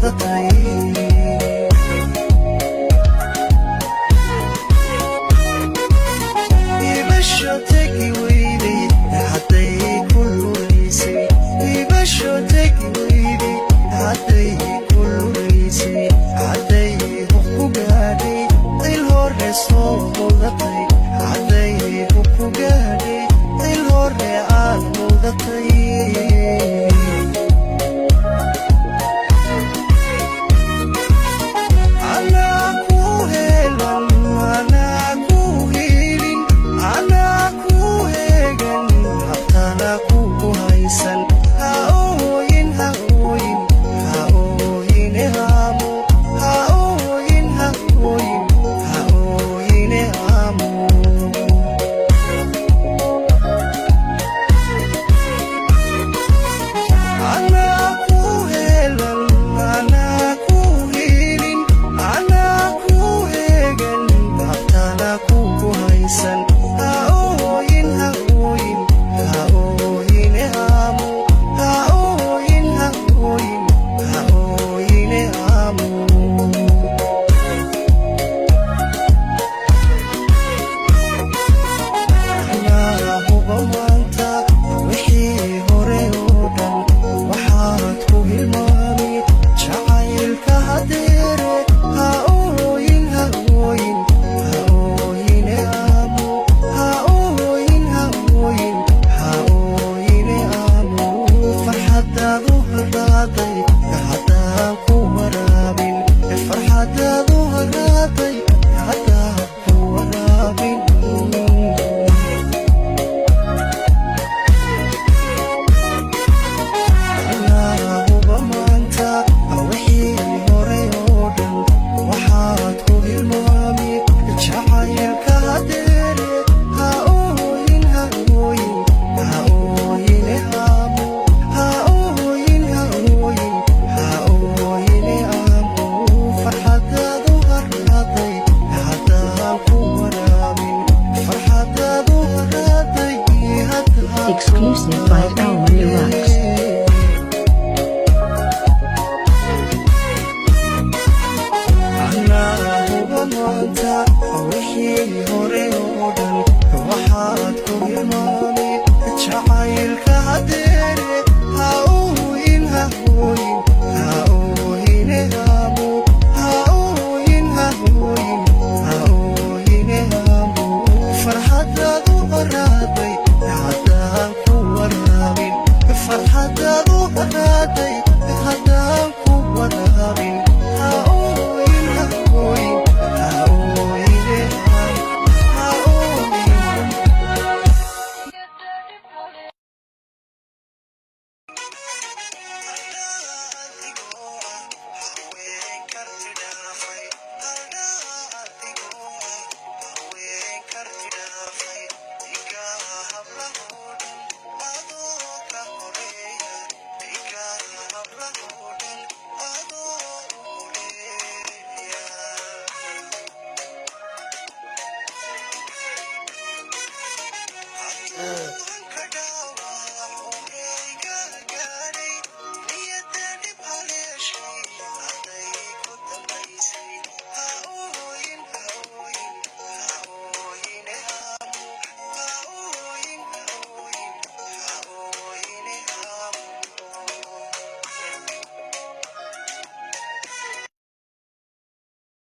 mudatay. Ibasho tegi weyday hadday ku lulaysay, ibasho tegi weyday hadday ku lulaysay, hadday hub ku gaadhay il hore soo mudatay, hadday hub ku gaadhay il hore aad mudatay. Anaa ku helan, anaa ku helin, anaa ku hegan, habtana ku haysan. Ha ooyin, ha ooyin, ha ooyine haamo, ha ooyin, ha ooyin, ha ooyine haamo. Anaa ku helan, anaa ku helin, anaa ku hegan, habtana ku haysan. Ha ooyin, ha ooyin, ha ooyine haamo, ha ooyin, ha ooyin, ha ooyine haamo. Anaa huba maanta wixii hore oo dhan waxaad ku hilmaami jacaylka hadeere. Ha ooyin, ha ooyin, ha ooyine aamo, ha ooyin, ha ooyin, ha ooyine aamo. Farxadaadu haraaday haddaan ku waraabin, farxadaadu haraaday haddaan ku waraabin. Huba maanta wixii hore oo dhan waxaad ku hilmaami jacaylka hadeere. Ha ooyin, ha ooyin, ha ooyine haamo, ha ooyin, ha ooyin, ha ooyine aamo. Farxadaadu haraaday haddaan ku waraabin, farxadaadu haraaday haddaan ku Exclusive by Elman Rocks. Anaa huba maanta wixii hore oo dhan waxaad ku hilmaami jacaylka hadeere. Ha ooyin, ha ooyin, ha ooyine haamo, ha ooyin, ha ooyin, ha ooyine haamo. Farxadaadu haraaday haddaan ku waraabin, farxadaadu haraaday haddaan ku waraabin. Ha ooyin, ha ooyin, ha ooyine haamo, ha ooyin.